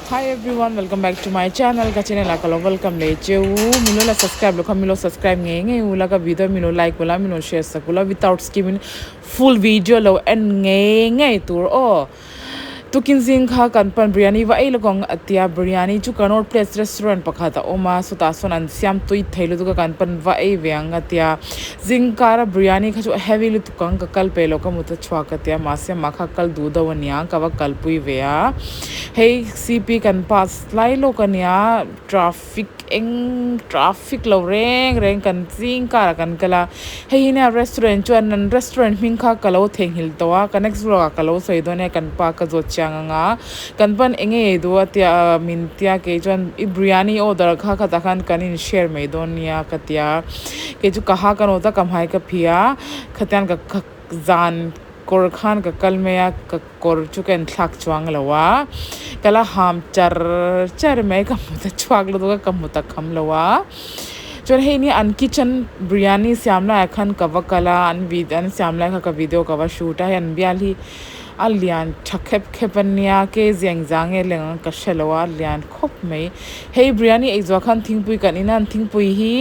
Hi everyone welcome back to my channel ka channel ah ka lo welcome leh cheu milo la subscribe lo kha milo subscribe ngei ngei ula ka video milo like ula milo share sak ula without skipping full video lo en ngei ngei tur aw. Tukin zing kha kan pan biryani va ei lawk ang a ti a, biryani chu Connaught Place restaurant pakhat a awm a, sawtah sawn an siam tui thei lutuk a kan pan va ei ve ang a ti a, zing kara biryani kha chu a heavy lutuk ang ka kal peih lo ka mut a chhuak a ti a, mahse amah kha kal duh deuh a nia ka va kalpui ve a, hei C_P kan pass lai lawk a nia traffic eng traffic lo reng reng kan zing karah kan kal a hei hi nia restaurant chuan an restaurant hming kha ka lo theihnghilh tawh a ka next vlog ah ka lo sawi dawn e kan pa ka zawt chiang ang a kan pan eng nge ei duh a tia min tia kei chuan i biryani order kha khatah khan kan in share mai dawn nia ka tia kei chu ka ha ka nawt a ka hmai ka phih a khatiang ka zan kawr khan ka kal mai a ka kawr chu ka inthlak chuang lo a ka la ham char char mai ka hmu ta chhuak lutuk a ka hmu ta kham lo a chuan hei ni an kitchen biryani siam laiah khan ka va kal a an vid an siam lai kha ka video ka va shoot a hei an bial hi a lian tha khep khep a nia ke zeng zang nge leng ang ka hre lo a a lian khawp mai hei biryani ei zawh khan thingpui kan in a an thingpui hi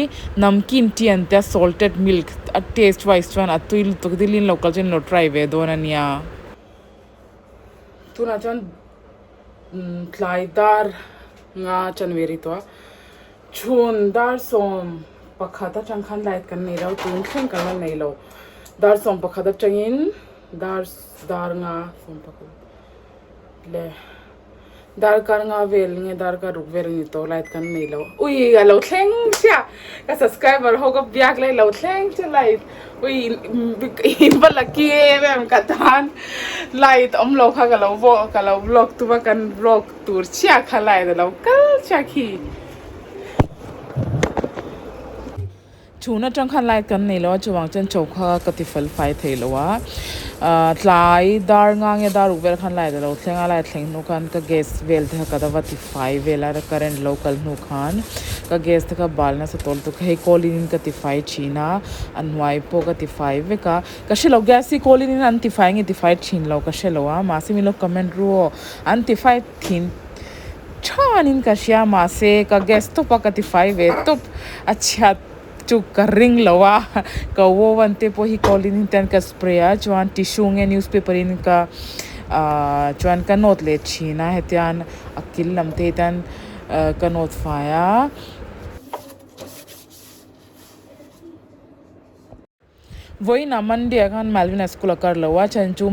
namkeen tea an tia salted milk a taste wise chuan a tui lutuk dilin lo kal chu an lo try ve dawn a nia. Tunah chuan tlai dar nga January tawh a chhun dar 11 atang khan light kan nei lo tun thleng kan la nei lo dar 11 atangin dar dar nga 11 leh. Darkar nga vel nge darkar ruk vel a ni tawh light kan nei lo ui a lo thleng chiah ka subscriber ho ka biak lai lo thleng chiah light ui in va lucky em em ka tan light awm lo kha ka lo ka lo vlog tum a kan vlog tur chiah kha light a lo kal chiah khi. Chhun atang khan light kan nei lo a, chuvang chuan chaw kha ka ti fel fai thei lo a. Ahh tlai dar nga nge dar uk vel khan light a lo thleng a, light thleng hnu khan ka gas vel te kha ka dava ti fai vel a, current lo kal hnu khan ka gas te kha bal nasa tawh lutuk a, hei call in ka ti fai thin a, a hnuai pawh ka ti fai vek a, ka hre lo gas hi call in an ti fai nge ti fai thin lo ka hre lo a, mahse min lo comment ru aw, an ti fai thin Thanin ka hria mahse ka gas tawp a ka ti fai ve tawp a chhiat chu ka ring lo a ka woven te pawh hi call in hian ka spray a chuan tissue nge newspaper in ka ahh chuan ka nawt leh thin a hetiang a kil lam te hian ka nawt fai a. Vawiinah Monday ah khan Malvina school a kar lo a, chhan chu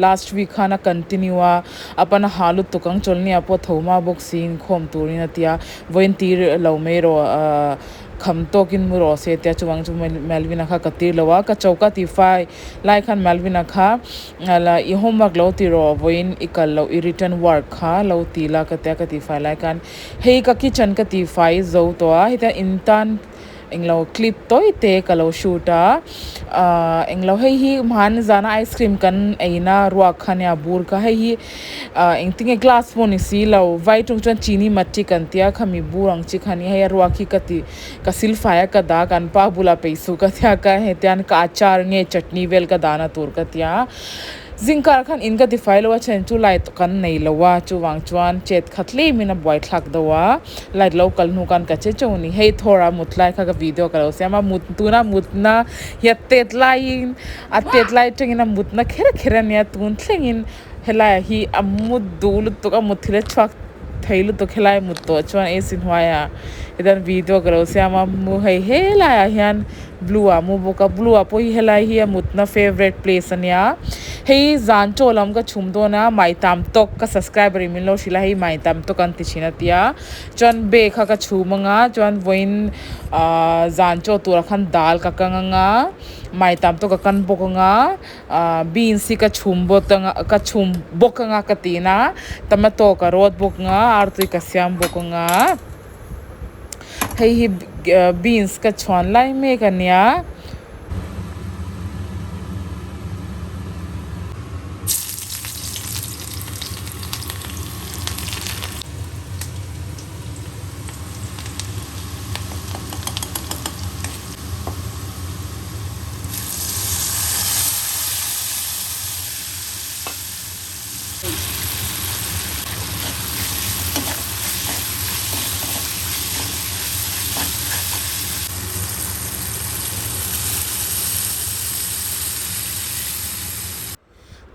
last week khan a continue a, a pan a ha lutuk ang chawlhni ah pawh tho hma bawk siin khawm turin a ti a, vawiin tir lo mai rawh ahh kham tawkin mu rawh se tia chuvang chu Malvina kha ka tir lo a, ka choka tih fai lai khan Malvina kha la i homework lo ti rawh vawiin i kal loh i written work kha lo ti la ka tia ka tih fai lai khan hei ka kitchen ka tih fai zo tawh a hetiang in tan Englo clip tawi te ka lo shoot a ahh englo hei hi hmani zana ice cream kan eina ruak kha nia bur kha hei hi ahh engtinge glass pawh ni si lo vai ṭawng chuan chini matti kan tia khami bur ang chi kha nia hei a ruak hi ka ti ka silfai a ka dah kan pa bulah peihsuh ka tia ka hetian ka achar nge chutney vel ka dahna tur ka tia. Zingkar khan in ka ti fai lo a then chu light kan nei lo a chuvang chuan chet kha tlem in a buai thlak deuh a light lo kal hnu khan ka che chauh a ni hei thawr a mut lai kha ka video ka lo siam a mut tuna mutna hi a tet laiin a tet lai atangin a mutna kher kher a nia tun thlengin helai ah hi a mut duh lutuk a mut thil a chhuak. thei lutuk helai mut tawh chuan A C hnuaiah hetan video ka lo siam a mu hei helaiah hian blue ah mu bawk a blue ah pawh hi helai hi a mutna favourite place ania hei zan chaw lam ka chhum dawn a maitam tawk ka subscriber in min lo hrilh a hei maitam tawk an ti thin a tia chuan be kha ka chhum anga chuan vawiin ahh zan chaw turah khan dal ka kang anga maitam tawk ka kan bawk anga. Ahh beans hi ka chhum bawt anga ka chhum bawk anga ka tin a tomato ka rawt bawk anga artui ka siam bawk anga hei hi beans ka chhuan lai mek a nia.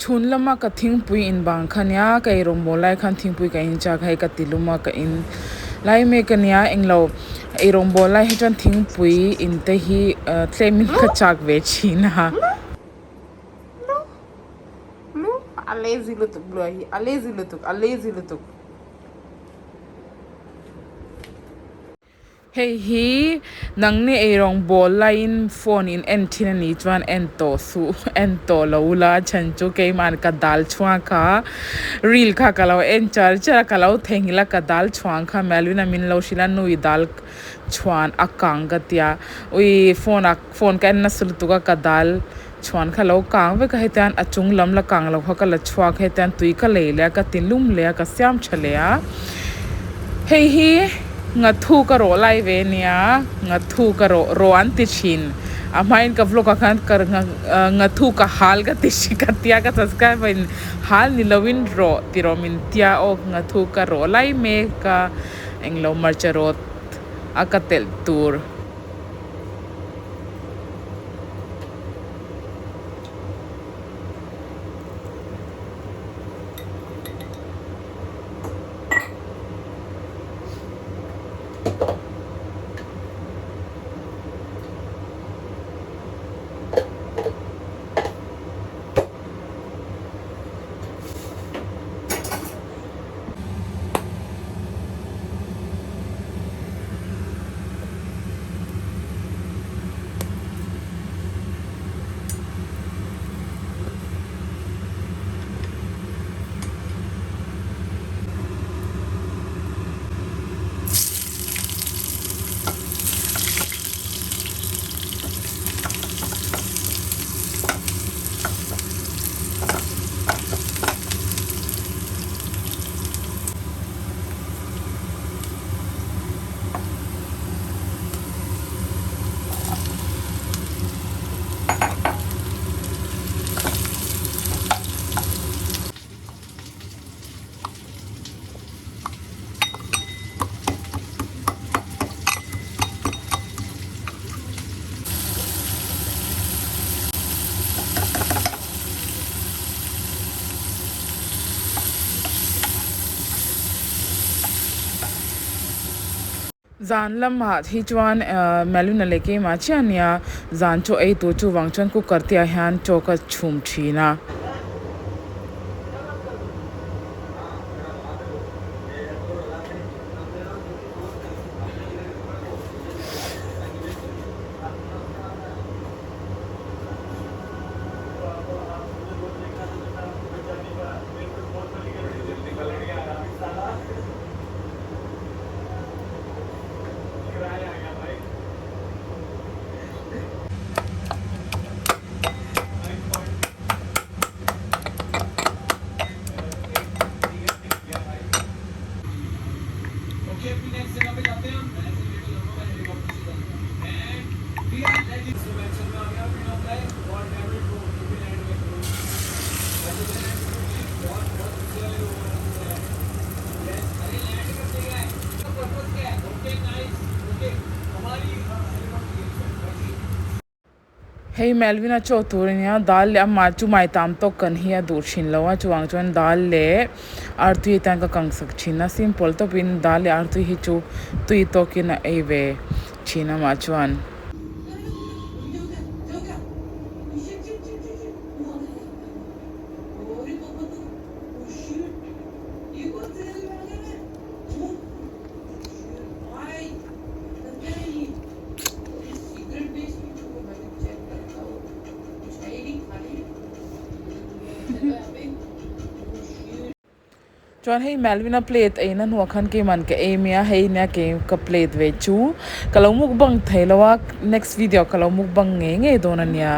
Chhun lama ka thingpui in bang kha nia ka ei rawngbawl lai khan thingpui ka in chak hei ka ti lum a ka in lai mek a nia englo ei rawngbawl lai hi chuan thingpui in te hi tlem in ka chak ve thin a. Hei hi nangni eirawng bawl laiin phone in en thin a nih chuan en tawh suh, en tawh lo ula chhan chu keima'n ka dal chhuang kha reel kha ka lo en char char a, ka lo theihnghilh a ka dal chhuang kha Melvin a min lo hrilh a nui dal chhuan a kang ka tia ui phone ah phone ka en nasa lutuk a ka dal chhuan kha lo kang vek a hetiang a chung lam la kang lo kha ka la chhuak hetiang tui ka lei leh a ka ti lum leh a ka siam tha leh a hei hi ngathu ka rawh lai ve ania ngathu ka rawh rawh an ti thin a hmain ka vlog ah khan ka ngathu ka hal ka ti hri ka tia ka subscriber in hal ni lovin rawh ti rawh min tia aw ngathu ka rawh lai mek a englo hmarcha rawt a ka telh tur. Zan lamah hi chuan Melvin-a leh keimah chiah a nia, zan chaw ei tur chuvang chuan cooker te ah hian chaw ka chhum thin a. Hei Melvin a chaw tur ania dal leh amah chu mai tam tawk kan hi a duh thin lo a chuvang chuan dal leh artui atan ka kang sak thin a simple tawpin dal leh artui hi chu tui tawkin a ei ve thin amah chuan. Chuan hei Melvin-a plate eina hnuah khan keiman ka ei mai a, hei nia kei ka plate ve chu ka lo mukbang thei lo a, next video ah ka lo mukbang ngei ngei dawn a nia.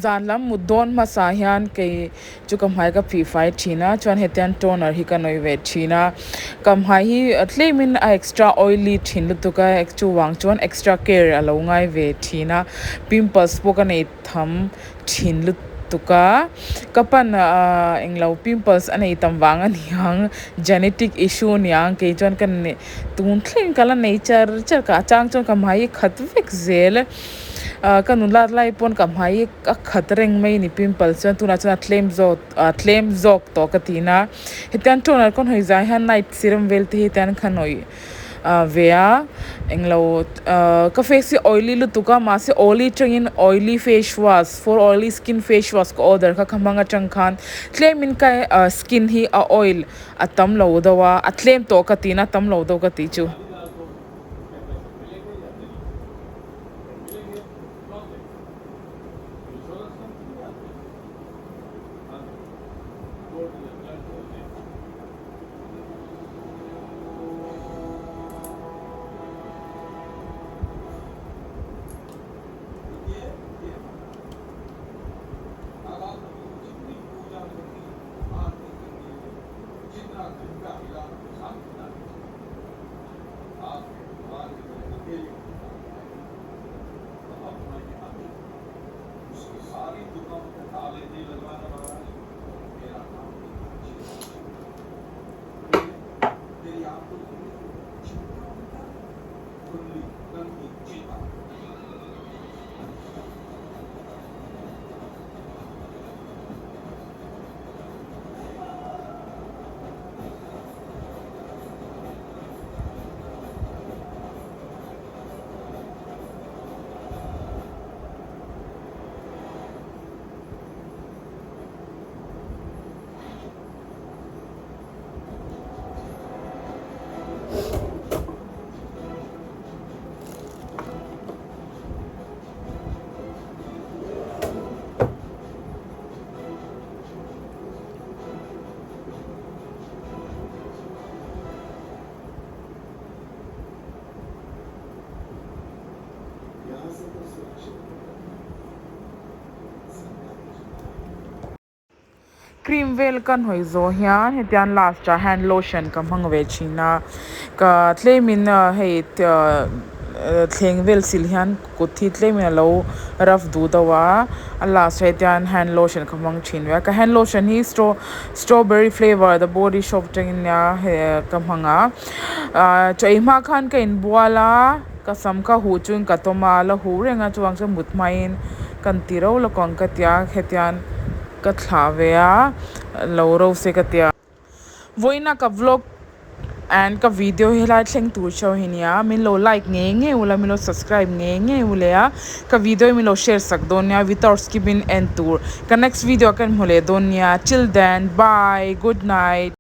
Zan lam mut dawn hmasa hian kei chu ka hmai ka phih fai thin a, chuan hetiang toner hi ka nawi ve thin a, ka hmai hi tlemin a extra oily thin lutuk a, chuvang chuan extra care a lo ngai ve thin a, pimples pawh ka nei tham thin lutuk a, ka pan ah englo pimples a nei tam vang a niang genetic issue a niang kei chuan ka nei tun thleng ka la nei char char ka a chang chuan ka hmai hi khat vek zel. Ah ka nulat lai pawn ka hmai hi a khat reng mai a ni pimple chuan tunah chuan a tlem zawk ah tlem zawk tawh ka ti na hetiang toner ka hnawih zah hian night serum vel te hi tian ka hnawih ah ve a englo ah ka face hi oily lutuk a mahse oily atangin oily face wash for oily skin face wash ka order kha ka hmang atang khan tlemin ka ah skin hi a oil a tam lo deuh a a tlem tawh ka ti na tam lo deuh ka tih chu. Cream vel ka hnawih zawh hian hetiang last ah hand lotion ka hmang ve thin a ka tlemin hei thleng vel sil hian kut hi tlemin a lo rough duh deuh a a last ah hetiang hand lotion ka hmang thin ve a ka hand lotion hi straw strawberry flavour the body shop atangin nia hei ka hmang a ah chaw ei hma khan ka inbual a ka sam kha huh chuan ka tawm a la huh reng a chuvang chuan mut hmain ka inti ro lawk ang ka tia hetiang ka thlah ve a lo ro se ka tia. Vawiina ka vlog and ka video hi helai thleng tur chauh hi nia min lo like ngei ngei ula min lo subscribe ngei ngei ule a ka video hi min lo share sak dawn nia without skipping en tur ka next video ah ka inhmu leh dawn nia till then bye good night.